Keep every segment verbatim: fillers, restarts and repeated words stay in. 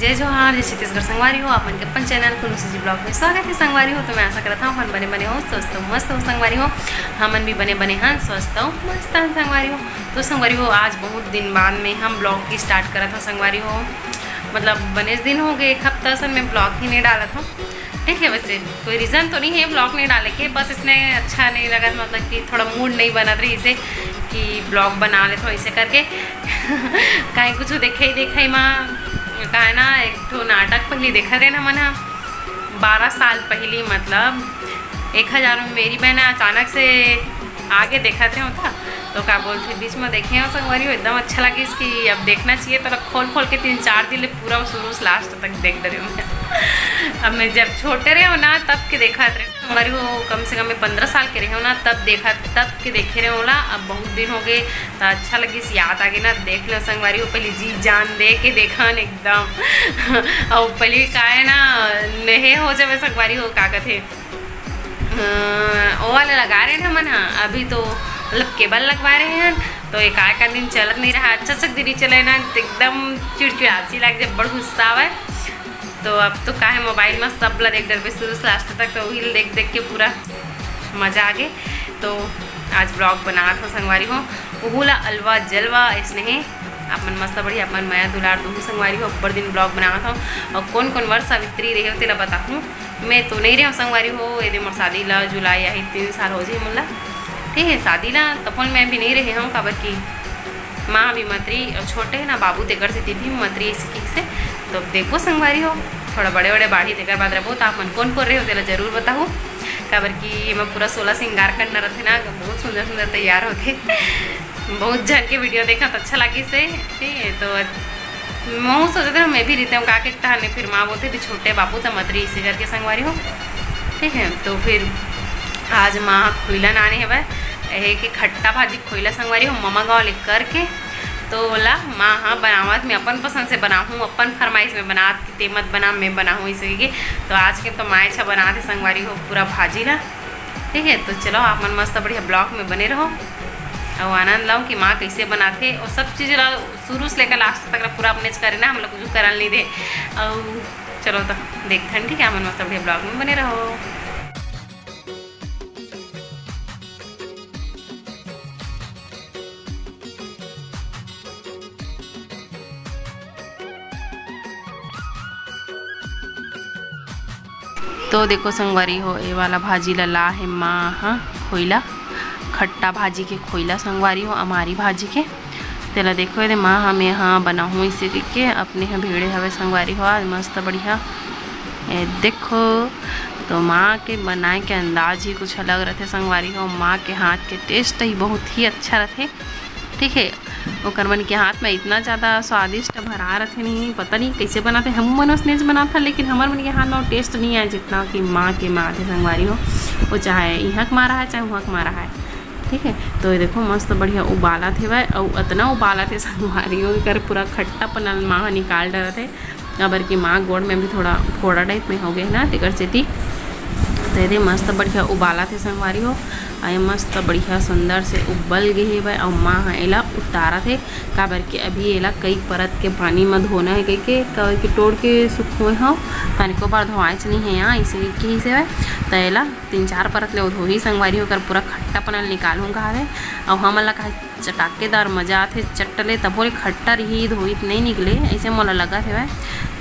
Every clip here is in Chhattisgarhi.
जय जोहार, जय छत्तीसगढ़ संगवारी हो। आप मन के अपन चैनल कुनुसी जी ब्लॉग में स्वागत है संगवारी हो। तो मैं आशा करता हूँ अपन बने बने हो, स्वस्थ हो, मस्त हो संगवारी हो। हमन भी बने बने हन, स्वस्थ हो, मस्त हन संगवारी हो। तो संगवारी हो, आज बहुत दिन बाद में हम ब्लॉग की स्टार्ट करत हो संगवारी हो। मतलब बने दिन हो गए, एक हफ्ता से मैं ब्लॉग ही नहीं डालत हूँ। ठीक है, वैसे कोई रीज़न तो नहीं है ब्लॉग नहीं डाले के, बस इसने अच्छा नहीं लगा, मतलब कि थोड़ा मूड नहीं बनत रही इसे कि ब्लॉग बना ले थोड़ा इसे करके। कहीं कुछ देखे ही देखे माँ का है ना, एक ठो नाटक पहली देखा रहे ना मन, बारह साल पहली, मतलब एक हज़ार में मेरी बहन अचानक से आगे देखत रहे होता, तो का बोलते बीच में देखे हो संगवारी हो, एकदम अच्छा लगे इसकी। अब देखना चाहिए तो खोल खोल के तीन चार दिन ले पूरा शुरू से लास्ट तक देख डरे हूँ। अब मैं जब छोटे रहे हो ना तब के देखत रहे संगवारी हो, कम से कम मैं पंद्रह साल के रहे हो ना तब देखा, तब के देखे रहे होला। अब बहुत दिन हो गए तो अच्छा लगी, याद आ गई ना, देख लो संगवारी हो, पहले जी जान दे के देखन एकदम। और पहले का है ना, नहे हो जावे संगवारी हो, का कहते अ, ओ वाला लगा रहे हैं हमन ह, अभी तो मतलब केबल लगवा रहे हैं, तो एक आय का दिन चलत नहीं रहा, अच्छा से दिन चले ना, तो एकदम चिड़चिड़ासी लग जाए, बड़ गुस्सा आवे। तो अब तो का है, मोबाइल में सब ला देख डरबे शुरू से लास्ट तक, तो वही देख देख के पूरा मजा आ गए। तो आज ब्लॉग बनात हो संगवारी हो, ओहू ला अलवा जलवा ऐसने है। आप मन मस्त बढ़िया अपन मया दुलार दूहू संगवारी हो, अब्बड़ दिन ब्लॉग बनात हो। और कौन कौन वर्ष सावित्री रहे हो तेला बताहूँ, मैं तो नहीं रहे संगवारी हो, यदि मोर शादी ला जुलाई आही तीन साल हो जाही मोला। ठीक है, शादी ला तब मैं भी नहीं रहे हूँ, काबर कि माँ भी मतरी और छोटे है ना बाबू, तेकर सेती भी मतरी सीखी से। तो अब देखो संगवारी हो, थोड़ा बड़े बड़े बाढ़ी तेकर बाद रहबो, तो आप मन कौन कौन रहे हो तेला जरूर बताहू, काबर कि एमा पूरा सोलह श्रृंगार करना रहते ना, बहुत सुंदर सुंदर तैयार होते। बहुत झन के वीडियो देखा तो अच्छा लगी से, ठीक है। तो महू सोचत रहे मैं भी रहिते हूँ का के तहने, फिर माँ बोलते भी छोटे बाबू त मतरी इसे करके संगवारी हो, ठीक है। तो फिर आज माँ खोइला नाने हवय, यही कि खट्टा भाजी खोइला संगवारी हो, ममा गाँव ले करके। तो ओला माँ हाँ बनावत, मैं अपन पसंद से बनाहूँ, अपन फरमाइश में बनात कि ते मत बना, मैं बनाहूँ इसे के। तो आज के तो माँ अच्छा बनात हे संगवारी हो पूरा भाजी ला, ठीक है। तो चलो आप मन मस्त बढ़िया ब्लॉग में बने रहो और आनंद लाओ कि माँ कैसे बनाथे, और सब चीज़ ला शुरू से लेकर लास्ट तक ला पूरा अपने करे ना, हम लोग कुछ करल नहीं दे। और चलो तो देखथन, ठीक है, आप मन मस्त बढ़िया ब्लॉग में बने रहो। तो देखो संगवारी हो, ए वाला भाजी ला ला हे माँ ह खोइला, खट्टा भाजी के खोइला संगवारी हो, अमारी भाजी के। तेला देखो, एदे माँ ह मैं ह बनाहूँ इसे कहिके अपने ह भिड़े हवे संगवारी हो, आज मस्त बढ़िया। ए देखो, तो माँ के बनाए के अंदाज ही कुछ अलग रथे संगवारी हो। माँ के हाथ के टेस्ट ही बहुत ही अच्छा रथे, ठीक है। ओकर मन के हाथ में इतना ज़्यादा स्वादिष्ट भरा रथे, नहीं पता नहीं कैसे बनाते, हम मन उसने बनाता, लेकिन हमर मन के हाथ में वो टेस्ट नहीं आए जितना कि माँ के में आथे संगवारी हो। वो चाहे इहाँ के माँ रहा है, चाहे वहाँ के माँ रहा है, ठीक है। तो ये देखो मस्त बढ़िया उबालत हेवय, अउ अतना उबालत हे संगवारी हो, एकर पूरा खट्टापन ल माँ ह निकाल डरत हे, काबर कि माँ गोड़ में भी थोड़ा फोड़ा टाइप में हो गए ना, तेकर सेती। तो ये दे मस्त बढ़िया उबालत हे संगवारी हो, अउ ये मस्त बढ़िया सुंदर से उबल गे हेवय, अउ माँ ह एला उतारत हे, काबर कि अभी एला कई परत के पानी म धोना हे कहिके, काबर कि टोड़ के सुखोए हव, तनिको बार धोवाएच नइ हे यहाँ, इसे कहिस हेवय। त एला तीन चार परत ले धोही संगवारी हो, ओकर पूरा खट्टापन ल निकालहूँ कहा हे। अउ हमन ला कहा चटाकेदार मजा आथे, चट्ट ले तभो ले खट्टा रही, धोई त नइ निकले, अइसे मोला लगत हेवय।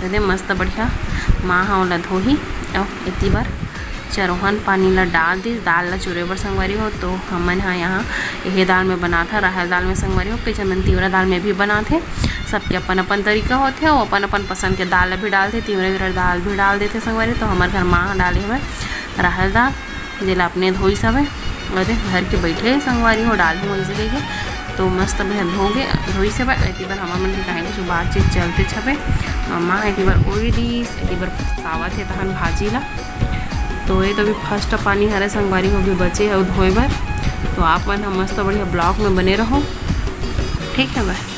त दे मस्त बढ़िया माँ ह ओला धोही। अउ एती बर चरोहन पानी ला डाल दिस दाल ला चुरे बर संगवारी हो। तो हमन ह यहाँ एहे दाल में बनात ह, राहर दाल में संगवारी हो, कई झन मन तिवरा दाल में भी बनात हे। सबके अपन अपन तरीका होथे, अउ अपन अपन पसंद के दाल ला भी डालथे, तिवरा विवरा दाल भी डाल देथे संगवारी। तो हमर घर माँ ह डाले हवय राहर दाल, जेला अपने धोइस हवय, अउ एदे धर के बइठे हे संगवारी हो, डालहूँ अइसे कहिके। तो मस्त बढ़िया धो के धोइस हवय। एती बर हमर मन के काहे कुछ बातचीत चलते हवे। माँ एती बर ओई दिस, एती बर पसावत हे तहन भाजी ला। तो ये तो अभी फर्स्ट पानी हरे संगवारी हो, अभी बचे हे धोए बर। तो आप मन ह मस्त बढ़िया ब्लॉग में बने रहो, ठीक है भाई।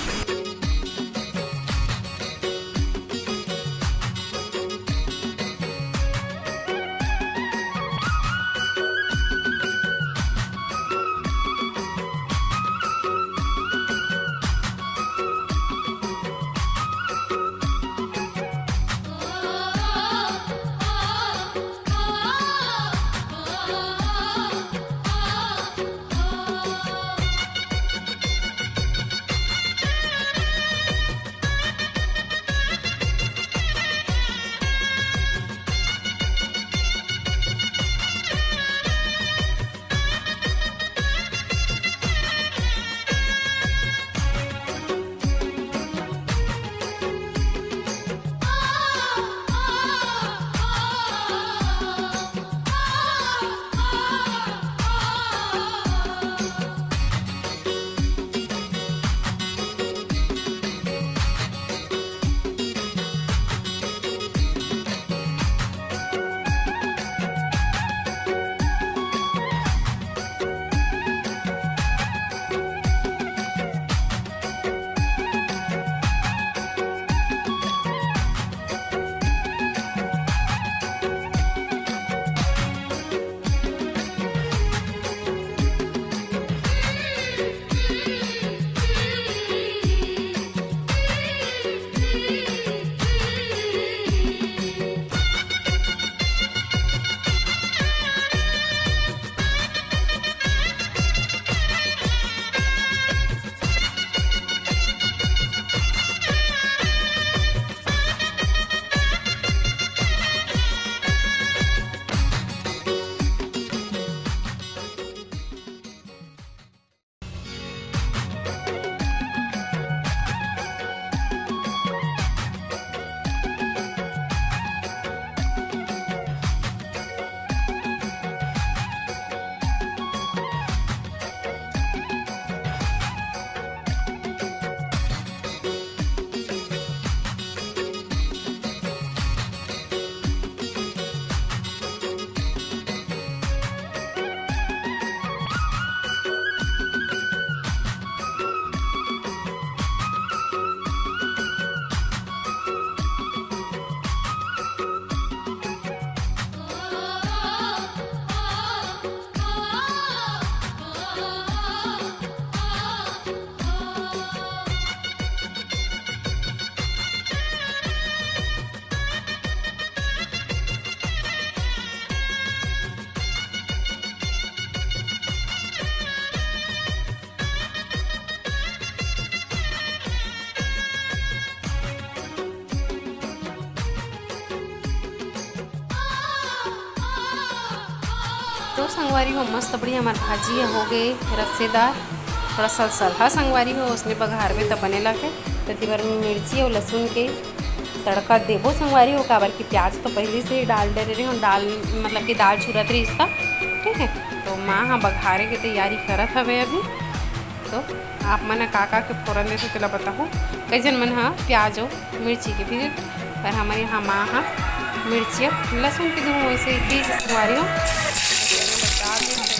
तो संगवारी हो, मस्त बढ़िया हमार भाजी ह हो गे रसेदार, थोड़ा सलसलहा संगवारी हो, ओसने बघारबे त बने लागे। त एती बर मिर्ची अउ लहसुन के तड़का देबो संगवारी हो, काबर कि प्याज तो पहले से ही डाल डरे रहे हो, दाल मतलब कि दाल चुरत रहिस त, ठीक है। तो माँ ह बघारे के तैयारी करत हवे अभी। तो आप मन ह का का के फोरन देथो तेला बताहू। कई झन मन ह प्याज अउ मिर्ची के भी देथे, पर हमर यहाँ माँ ह मिर्ची अउ लहसुन के दोनों वैसे एक ही संगवारी हो।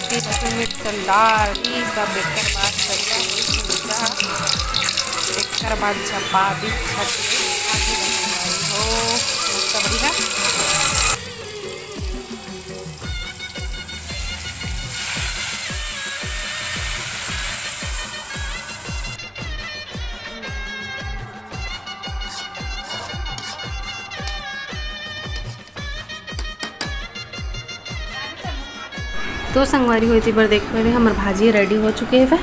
लहसुन मिर्च डाल दी, सब एकर बाद बढ़िया से भूंजा, एकर बाद चपाती खट के भाजी बनाई हो। मस्त बढ़िया। तो संगवारी हो, एती बर देखो, एदे हमर भाजी ready हो चुके हवे,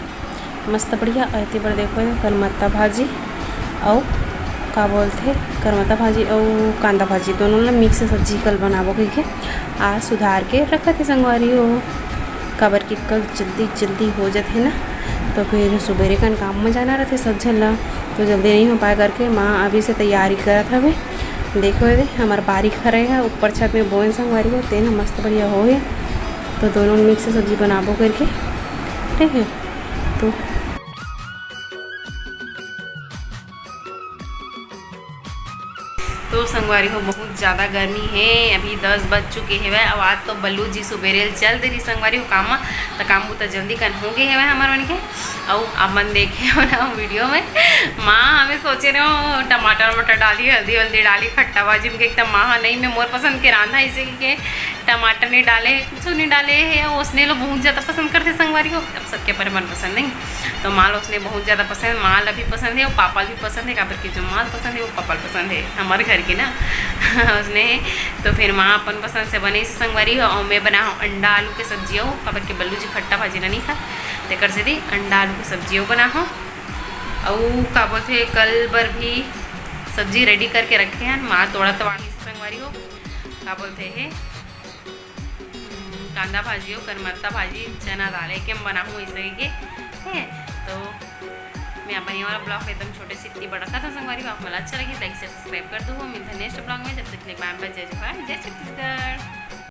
मस्त बढ़िया। अउ एती बर देखो, एदे करमत्ता भाजी अउ का बोलथे, करमत्ता भाजी अउ कांदा भाजी, दोनों ला mix सब्जी कल बनाबो कहिके आज सुधार के रखत हे संगवारी हो, काबर कि कल जल्दी जल्दी हो जाथे ना, तो फिर सुबेरे कन काम में जाना रहथे सब झन ला, तो जल्दी नहीं हो पाए करके माँ अभी से तैयारी करत हवे। देखो एदे, हमर बारी खरई ह ऊपर छत में बोएन संगवारी हो, तेन ह मस्त बढ़िया होए। तो दोनों mix सब्जी बनाबो करके, ठीक है। तो तो संगवारी हो, बहुत ज़्यादा गर्मी है। अभी दस बज चुके हवय। अब आज तो बल्लू जी सुबेरे ले चल दे रही संगवारी हो काम म, त काम बुता जल्दी कन हो गए हवय हमर मन के। अउ अपन देखे हो ना वीडियो में, माँ हमें सोचे रहे हो टमाटर वमाटर डाली, हल्दी वल्दी डाली, खट्टा भाजी में एकदम माँ नहीं, मैं मोर पसंद के रांधा इसे के टमाटर नहीं डाले, कुछ नहीं डाले है। ओसने लो बहुत ज़्यादा पसंद करते संगवारी हो, अब सबके अपने मन पसंद नहीं। तो माँ ला ओसने बहुत ज़्यादा पसंद, माँ ला भी पसंद है और पापा ला भी पसंद है, काबर कि जो माँ ला पसंद है वो पापा ला पसंद है, हमारे घर के ना। ओसने है। तो फिर माँ अपन पसंद से बने से संगवारी हो, और मैं बना हूँ अंडा आलू के सब्जी हो, काबर कि बल्लू जी खट्टा भाजी ना नहीं खा, तेकर से दी अंडा आलू के सब्जी हो बना हूँ। अउ का बोलते, कल बर भी सब्जी ready करके रखे हैं, माँ तोड़ा तवाड़ी संगवारी हो, का बोलते है, कांदा भाजी हो, करमत्ता भाजी, चना दाल, एक हम बना हूँ इसे के, है। तो मैं अपन ये वाला vlog एकदम छोटे से इतनी बड़ा करता हूँ संगवारी हो, आप मला अच्छा लगे, like से subscribe कर दो। मिलते हैं next vlog में, जब तक के लिए bye bye, जय जोहार, जय छत्तीसगढ़।